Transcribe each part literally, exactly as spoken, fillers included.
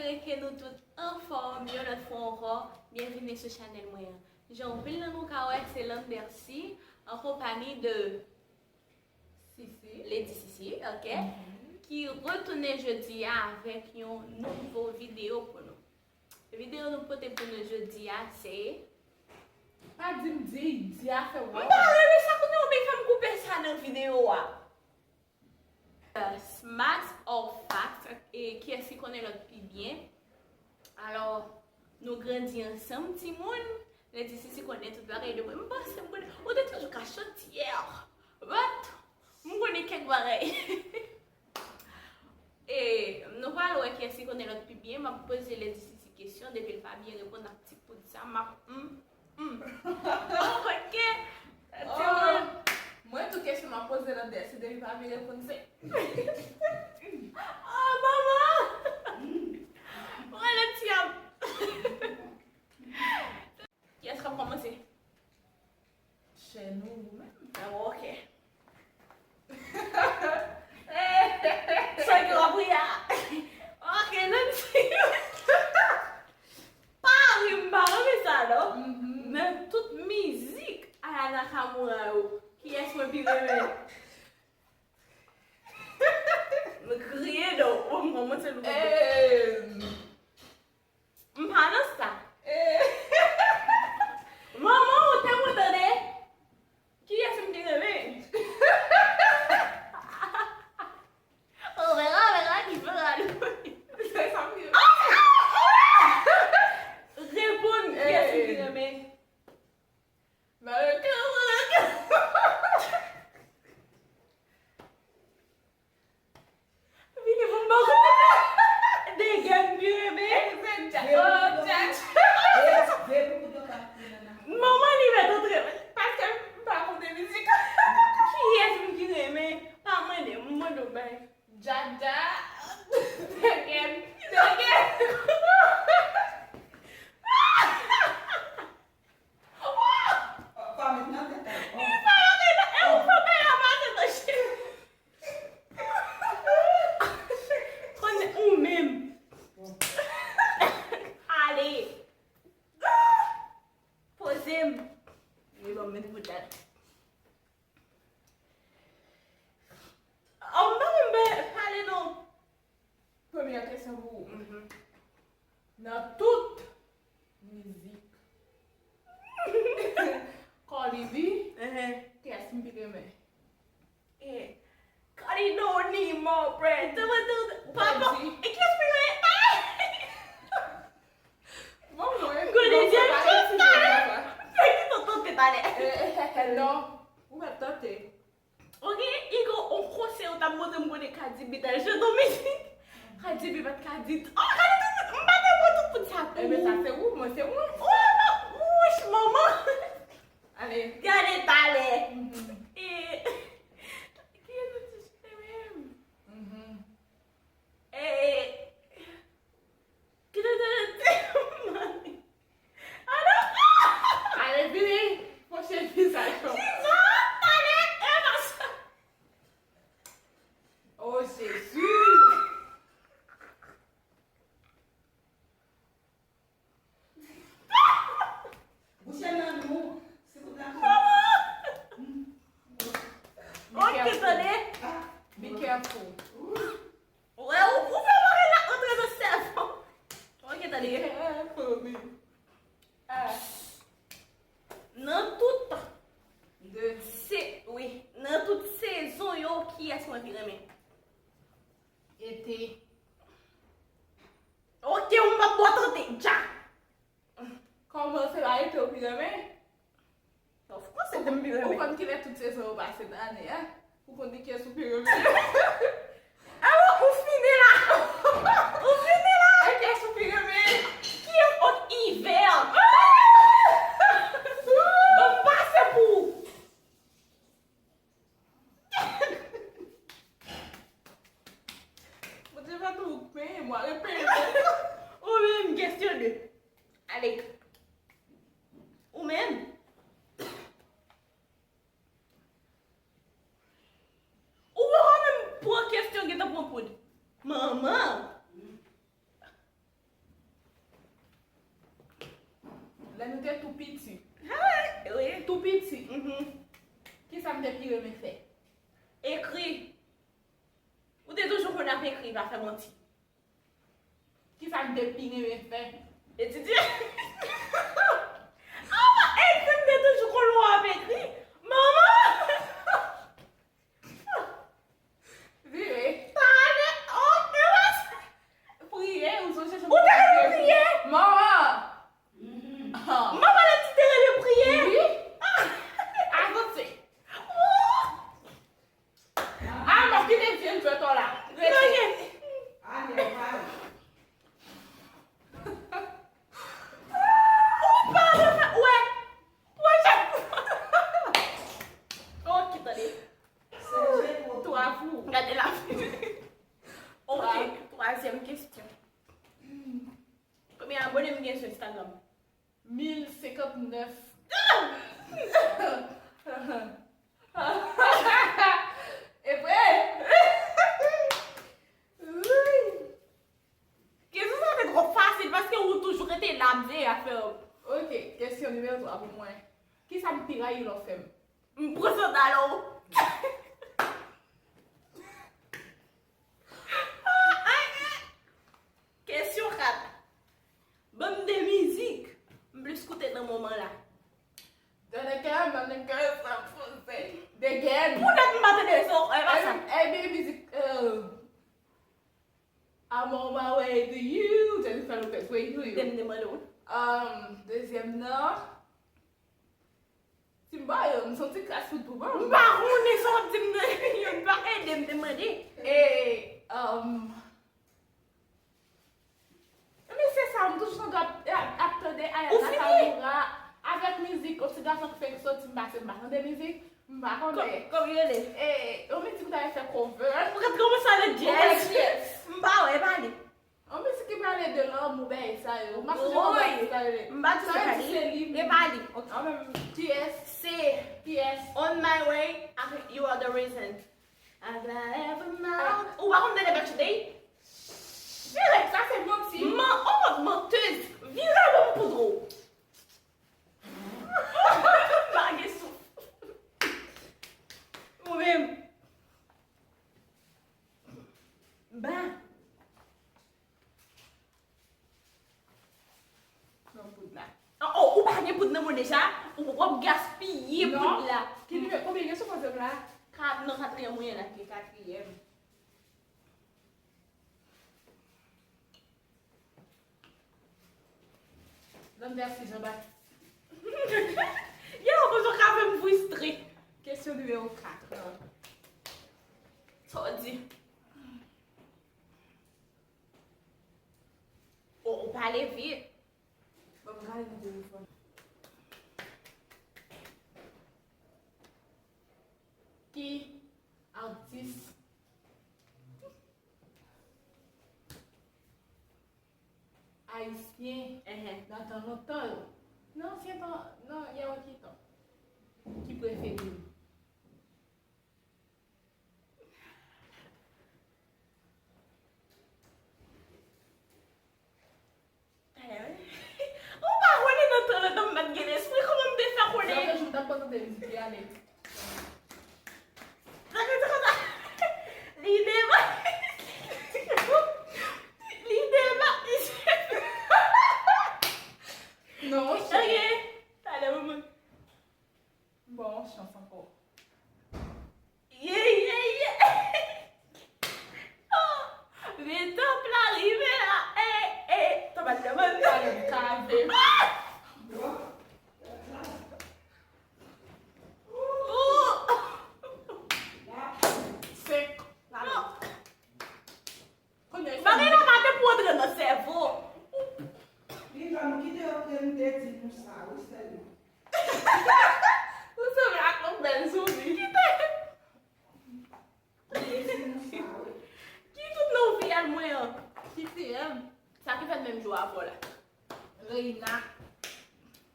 Espere ke nou tout anfòm yon lòt fwa ankò. Byenvini sou chanèl mwen an. Jan anpil nan nou ka wè, se Landercy an konpanyi de Sisi. Lady Sisi, ok? Mhm. Ki retounen jodi a avèk yon nouvo videyo pou nou. Videyo nou pote pou nou jodi a, se Pa di m di, di a fè wè. M pa renmen sa kounye a, oubyen fè m koupe sa nan videyo a. Smart or facts, e kiyès ki konnen lòt pi byen? Alò, nou grandi ansanm, timoun. Lady Sisi konnen tout bagay de mwen. M panse m konnen. Ou te toujou ka chantiyè. But, m konnen kèk bagay. E nou pral wè kiyès ki konnen lòt pi byen. M ap poze Lady Sisi kesyon. Depi l pa byen reponn ak ti poud sa, m ap, hmm, hmm. Ok. Timoun. Mwen, tout kesyon m ap poze Landercy, depi l pa byen reponn, se, oh, manman! Mwen, Landercy ap Kiyès k ap kòmanse? Chè nou, ou menm. Ah, ok. Sa ke w ap ri a? Ok, nan ti. Pa ri, m pa renmen sa, non. Mhm. Nan tout mizik Aya Nakamura yo, kiyès mwen pi renmen? M kriye, non. Ou m kòmanse nou. Eh. M pa nan sa. Eh. Manman, ou te mwen tande. Kiyès m te renmen? On verra, on verra qui fera le. Se sa m ye. Reponn, kiyès m te renmen? Marocain, Marocain. Vini pou m ba w kote. Degè m pi renmen. Manman li mèt antre. Paske m pa konte mizik. Kiyès m pi renmen? Pa mande m, m mande w bay. Djadja. Degè m. Degè. Pa met nan tèt la. Li pa mete nan, e ou pa bay la pase nan cheve. Konnen ou menm. Ale. Poze m. Li ban m met pou dat. Oh, m pa konn pale non. Premyè kesyon pou ou. Mhm. Nan tout mizik Cardi B, kiyès m pi renmen? Eh, Cardi don't need more bread. Papa, e kiyès m pi renmen? Bon, mwen, m konnen Djadja talè. Fè ki tonton te talè. Eh, eh, eh, non, ou mèt tante. Ok, li gen yon konsèy ou t ap montre m kote Cardi B t al chante yon mizik. Cardi B pa t ka di, oh, Cardi B, m pa t ap pran tout poud sa pou ou. Ebyen, sa se ou, mwen se mwen. Oh, non, wouch, manman. Ale. Gade talè. Mhm. E, kiyès ou te chante menm? Mhm. E, Kite de mande. Alo! Ale, vini. Pwoche vizaj ou. Kijan? Talè, e pa sa. Oh, Jezi! Bouche nan nou. Se kout la. Manman! Ok, tande. Be careful. Wè, ou, ou fè bagay la antre nan sèvo. Ok, tande. Be careful, baby. Ah. Nan tout se, wi, nan tout sezon yo, kiyès mwen pi renmen? Ete. Ok, ou m ap bò tande, dja. Kòman se pa ete ou pi renmen? Of course, se te m pi renmen. Ou konn kilè tout sezon yo pase nan ane a? Ou konn di kiyès ou pi renmen? Alò, ou fini la! Ou fini la! E kiyès ou pi renmen? Kiyès ot ivè? Ban m pase pou ou! Bondye pa tou penyen, mwa repenyen. Ou menm, kesyon de. Ale. Ou menm. Ou poko menm pran kesyon, gentan pran poud. Manman. Mhm. Kisa m te pi renmen fè? Ekri. Ou te toujou konn ap ekri, pa fè manti. Kisa m te pi renmen fè? Etidye. Ah, ekri, m te toujou konn wè w ap ekri. Manman! Vire. Talè, ok, mas. Priye, ou sonje jan. Ou te renmen priye? Manman! Manman, lè ti te renmen priye? Wi. Avanse. Ah non, kite vye jwèt la. Rete. Ou pa de fè, wè. Wè, ok, tande. Twa pou. Gade la. Ok, twazyèm kesyon. Konbyen abone m gen sou Instagram? Mil senkantnèf. Epi, kesyon sa te twò fasil paske ou toujou rete la ap veye afè w. Ok, kesyon nimewo twa pou mwen. Kisa m pi rayi lè w fè m? M pran sandal ou. Kesyon kat. Ban m de mizik m plis koute nan moman la. Dans le cœur, dans le cœur, sa fonse. Degèn. Poutèt m pa tande sa, e pa sa. Epi mizik, euh, I'm on my way to you, Jennifer Lopez, way to you. Dem demande w. Um, dezyèm nan. Si m ba yo, m santi kras fout pou ban m. M pa konnen sa w ap di m nan, yo pa ede m demande. E, um, men se sa, m toujou tande ap, ap, ap tande Aya Nakamura avèk mizik, yon ti gason ki fenk soti, m pase, m pa tande mizik, m pa konnen. Kòm yo rele? E, yon mizik m ta fè cover. Ou ret kòmanse ale jazz. Ou wè jazz. M pa wè, e pa li. Yon mizik ki pale de lanmou, bagay sa yo. M pa sonje kòman bagay sa yo rele. M pa di se pa li. E pa li. Ok. An menm, kiyès? Se kiyès? On my way, ak You are the reason. As I ever know. Ou pa konn tande Backstreet Day? Chire, sa se manti. Man, oh, mantèz. Vire ban m poud ou. M pa gen souf. Ou menm. Ba. Pran poud la. Oh, oh, ou pa gen poud nan men w deja? Ou, w ap gaspiye poud la. Ki nimewo, konbyen gen sou pòtab la? Kat, nan katriyèm ou ye la. Ki katriyèm? Lanmèsi Jean Baptiste. Yo, kote w ka fè m fristre? Kesyon nimewo kat. Sa w di? O, ou pale vit. Ban m gade nan telefòn. Ki atis ayisyen nan tan lontan yo, nan ansyen tan, nan yè ki tan, ki prefere w? Ou pa konnen nan tan lontan m pa t gen lespri, kòman m te fè konnen? Sa fè jou m t ap konn tande mizik li ale. Sa fè konsa. Li dema-, li dema-, Non, chè. Ok. Talè, manman. Bon, chans ankò. Ye, ye, ye. Oh, men tanp la rive la. Eh, eh, tanp la devan. Talè, m kaze. Ah! Oh! Senk. Bagay la pa te pou antre nan sèvo. Li pa m kite yo antre, m te di nou sa, wi, sèlman. Ou sanble ak yon bèl zoumi. Kite. M te di nou sa, wi. Ki tout non fiyèl mwen an? Ki fiyèl? Sa ki fèt menm jou avè w la. Reina.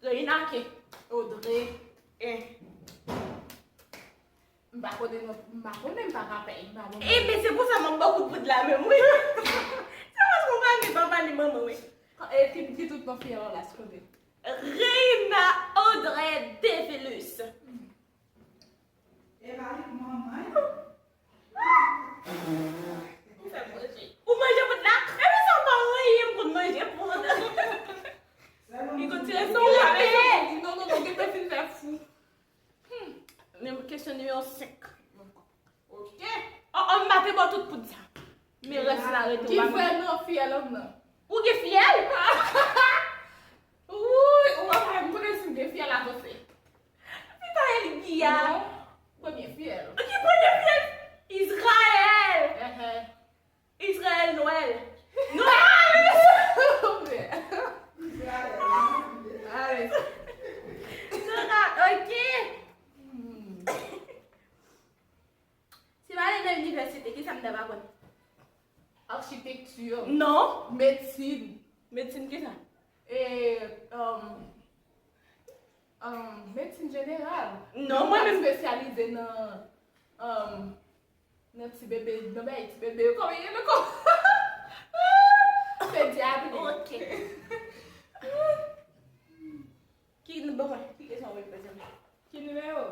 Reina ke? Audrey. Eh. M pa konnen non, m pa konnen, m pa ka pè, m pa bon. Ebyen, se pou sa m ap ba w kout poud la menm, wi. Se paske w pa gen papa ni manman, wi. E ki, ki tout non fiyèl la, s konnen? Reina Audrey Devilus. Kesyon nimewo senk. Ok. Oh, oh, m pa te ba w tout poud sa. Men rès la rete. Ki vrè non fiyèl òm nan? Ou gen fiyèl? Wouy, ou pa fè m konnen si m gen fiyèl avanse. Li pa Elgi a. Non. Premye fiyèl. Ki premye fiyèl? Izrayèl. Izrayèl Nwèl. Nwèl! Izrayèl. Nora, ok. Si m ale nan inivèsite, kisa m t ap aprann? Achitekti. Non. Medsin. Medsin kisa? E, um, um, medsin jeneral. Non, mwen menm espesyalize nan, um, nan ti bebe, nan bagay ti bebe yo, kòman yo rele ankò? Pedyatri. Ok. Ki, bon, ki kesyon w vle poze m? Ki nimewo?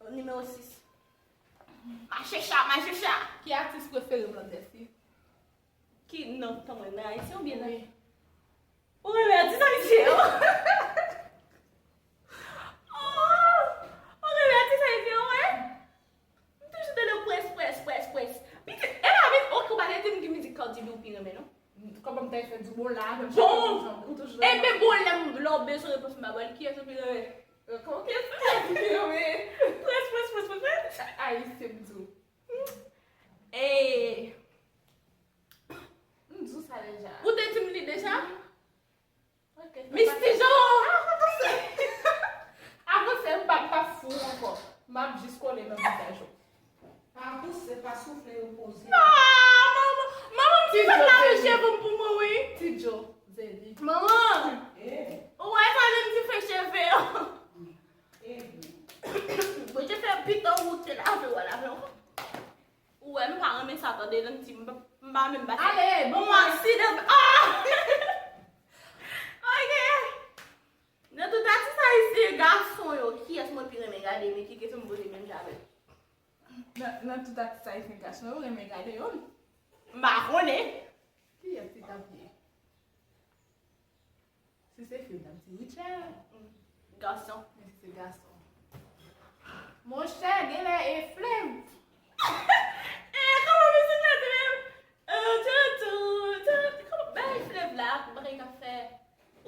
Nimewo sis. Machecha, machecha. Ki atis prefere m nan Dèsi? Ki, non, tanpri, nan Ayisyen oubyen nan? Wi. Ou renmen atis ayisyen yo? Oh! Ou renmen atis ayisyen yo, wi? M toujou tande près, près, près, près. Pitit, e pa vin, ok, ou pa te di m ki mizik Cardi B ou pi renmen, non? Kòman m ta fè di bon la, menm jan ou toujou renmen. Bon, enben bon, lè m, lè w bezwen repons m pa ba l, kiyès ou pi renmen? Kòman kiyès ou pi renmen? Près, près, près, près, près. Ayisyen m di w. E. M di w sa deja. Ou te di m li deja? Ok, Miss Tijo! Avanse, m p ap, p ap fou ankò. M ap jis kole nan vizaj ou. Pa pouse, pa soufle, repoze. Ah, manman, manman, m di fèk lave cheve m pou mwen, wi. Tijo, Zeli. Manman! Eh. Ou wè sa, jan m di fè cheve yo. Eh. Bondye fè pito ou te lave, w a lave ankò. Ou wè, m pa renmen sa tande nan ti, m pa, m pa menm pase. Ale, bon, mwen aksidan. Ah! Ok. Nan tout atis ayisyen gason yo, kiyès mwen pi renmen gade, men ki kesyon m poze menm jan avè l? Nan, nan tout atis ayisyen gason yo, renmen gade yo. M pa konnen. Kiyès li t ap ye? Si se fi, m t ap di Richard. Gason. Men si se gason. Monchè, genlè e Flev. E, kòman mizik la di menm? E, tou, tou, tou, kòman bay Flev la, bagay k ap fè.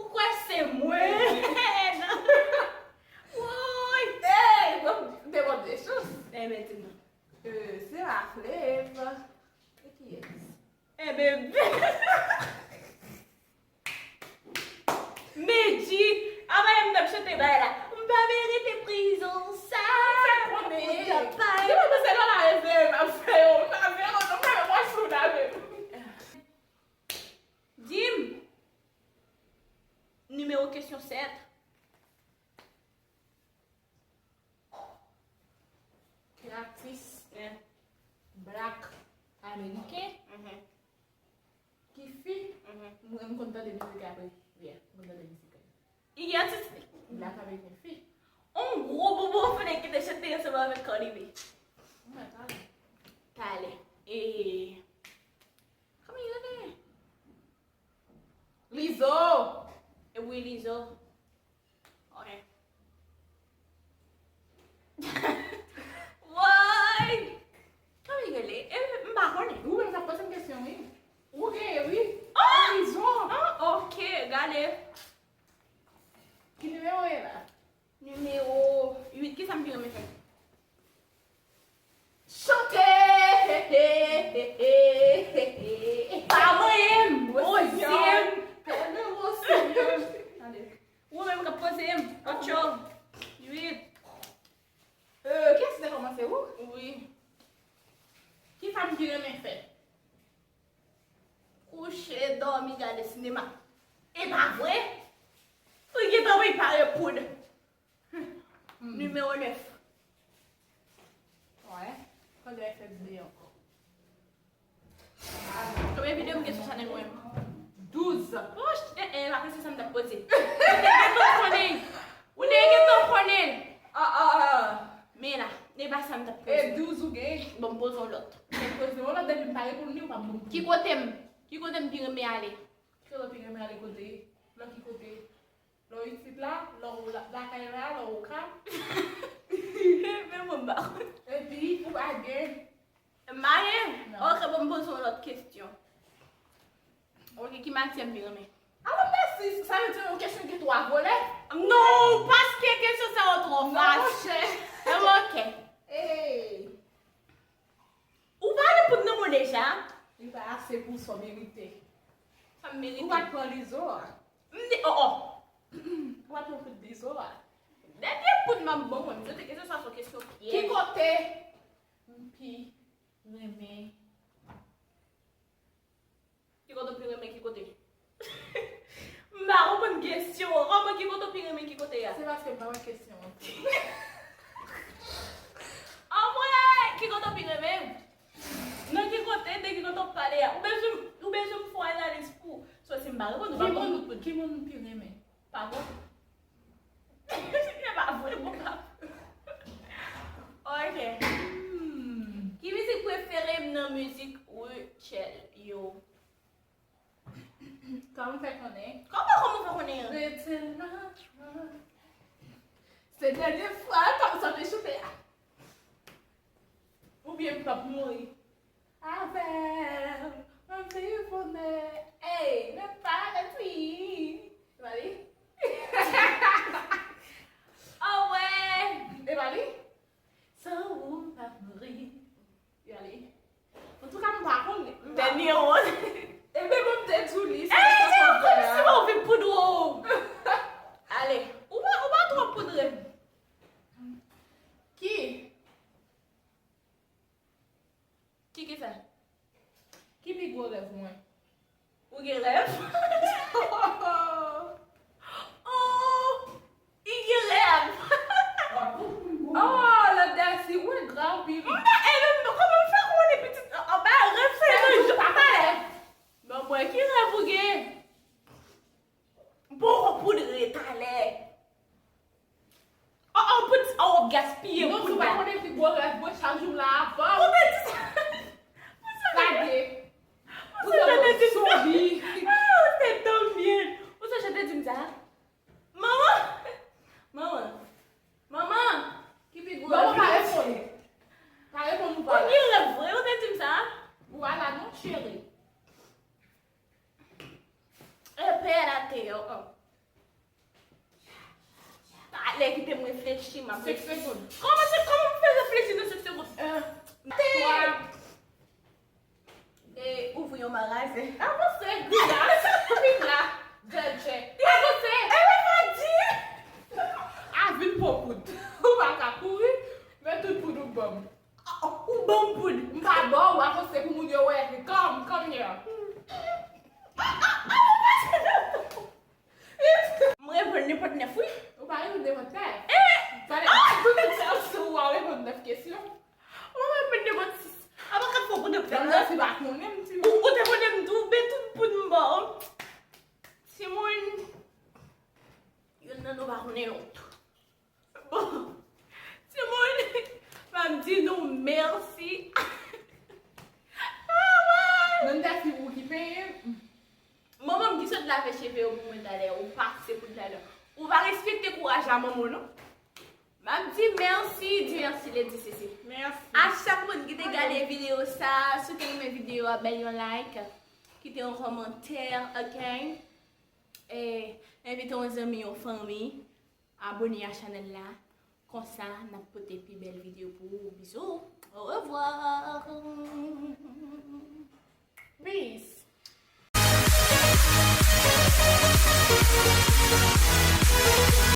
Ou kwè se mwen? Non. Woy! Ey, bon, te bon de chans. Enben, di m non. E, se pa Flev. E kiyès? Enben, Medjy, avè m t ap chante bay la. M pa merite prizon sa. Ou t ap pale. Depi se nan la reve m ap fè yo. M pa vle yo, m pa vle wè w sou la menm. Di m. Nimewo kesyon sèt. Ki atis black ameriken ki fi, mwen m konn tande mizik apre. Yeah, m konn tande mizik. Ki atis black ameriken fi. On gwo bobo fenèk ki te chante ansanm avèk Cardi B. Mwen tale. Tale. E kòman li rele? Lizzo. E wi, Lizzo. Ok. Woy! Kòman li rele? E, m pa konnen. Ou menm k ap poze m kesyon, wi. Ou genyen, wi. Ah! Lizzo. Ah, ok, gade. Ki nimewo w ye la? Nimewo uit. Kisa m pi renmen fè? Chante! Pa manyen m! Poze m! Tande, Wosi! Tande. Ou menm k ap poze m. Atchò. Uit. Euh, kiyès ki te kòmanse, ou? Wi. Kisa m pi renmen fè? Kouche, dòmi, gade sinema. E pa vre? Ou gentan vin pare poud. Hmm. Nimewo nèf. Wè. Kòlè fè byen ankò. Konbyen videyo m gen sou chanèl mwen? Douz. Wouch, eh, eh, pa panse sa m t ap poze. Ou te gentan konnen. Ou te gentan konnen. Ah, ah, ah. Men la, e pa sa m t ap poze. E douz ou gen? Bon, m poze yon lòt. Mwen poze yon lòt, depi m pa reponn li, ou p ap bon. Ki kote m, ki kote m pi renmen ale? Ki kote w pi renmen ale kote? Nan ki kote? Lè w isit la, lè w la- lakay la, lè w Okap. Men mwen m pa konn. Epi, ou pa gen. M pa gen? Non. Ok, bon, m poze yon lòt kesyon. Ok, ki matyè m pi renmen? Alò, mèsi. Sa vle di yon kesyon gen twa volè? Non, paske kesyon sa yo twò Non, fasil. monchè. Bon, ok. Ey. Ou pa gen poud nan mwen deja? Li pa ase pou sa w merite. Sa m merite. Ou pa t pran lizo a. M di, oh, oh. Ou pa t pran poud lizo a. Dènye poud m ap ban mwen, m swete kesyon sa se yon kesyon pyèj. Ki kote m pi renmen? Ki kote w pi renmen, ki kote? M pa konprann kesyon an. Kòman ki kote w pi renmen, ki kote a? Se paske m pa wè kesyon an. Anmwey! Ki kote w pi renmen? Nan ki kote, de ki kote w ap pale a? Ou bezwen, ou bezwen m fè yon analiz pou. So, si m pa reponn, ou pa Ki konn moun, tout poud. Ki moun m pi renmen? Pa bon? Se pa vre, bon, pa vre. Ok. Hmm. Ki mizik prefere m nan mizik Rutshelle yo? Kòman w fè konnen? Kòman, kòman w fè konnen an? Rete nan. Se dènye fwa, kòm sa te choute a. Oubyen m p ap mouri. Avè w, m ap viv bonè. Ey, men pa lèti. E pa li? Anmwey! E pa li? San ou m p ap mouri. E pa li? Antouka, m pa konnen. M pa Dènye wòz. Ebyen, bon, m te di w li. Eh, se yon kòm si w vin poudre w. Ale, ou pa, ou pa twò poudre. Ki? Ki ki fè? Ki pi gwo rèv mwen? Ou gen rèv? Oh! Li gen rèv! Oh, lòt dèsi, ou engra anpil. M pa, e menm, kòman m fè konnen pitit an ba rèv sa nan jou pa talè? Bon, mwen, ki rèv ou gen? Bon, poudre talè. Oh, oh, poud, oh, w ap gaspiye Non, si w poud pa la. Konnen ki gwo rèv mwen chak jou m la avan. Ou te di sa. Lage. Ou te di sa. Sobi. Ah, ou te tanbyen. Ou te di m sa. Manman. Manman. Manman. Ki pi gwo Manman pa rèv? Reponn. Pa reponn ou Ou pa la. gen rèv vre, ou te di m sa. Ou pa la non, cheri. E pè la te yo. Talè kite m reflechi, m ap Senk segonn. Kòman se, kòman m fè reflechi nan senk segonn? Un, Te- twa. E ouvri yon magazen. Avanse, vin la. Vin la. Djèdjè. Avanse. E mwen pa di. A vin pran poud. Ou pa ka kouri, men tout poud ou ban m. Ou ban m poud. M pa ba w, avanse pou moun yo wè. Come, come here. M reponn nenpòt nèf, wi. Ou pa reponn nenpòt nèf. Eh! Fale, ah, tout moun sa sou ou a reponn nèf kesyon. Ou pa reponn nenpòt sis. Apa kat fò poud ap fè Nan la? si pa konnen m ti Ou, ou te konnen m tou, ben tout poud m ba w. Timoun. Youn nan nou pa konnen lòt. Bon. Timoun, m ap di nou mèsi. Ah, wè. Nan dèfi ou ki penyen. Manman m ki sot lave cheve yo pou mwen talè, ou pase pou talè. Ou pa respekte kouraj a manman w, non. M ap di mèsi, di mèsi, Lady Sisi. Mèsi. A chak moun ki te gade videyo sa, si w te renmen videyo a, bay yon like, kite yon kòmantè, ok? E envite yon zanmi, yon fanmi, abone a chanèl la. Konsa, n ap pote pi bèl videyo pou ou. Bizou. Au revoir. Peace.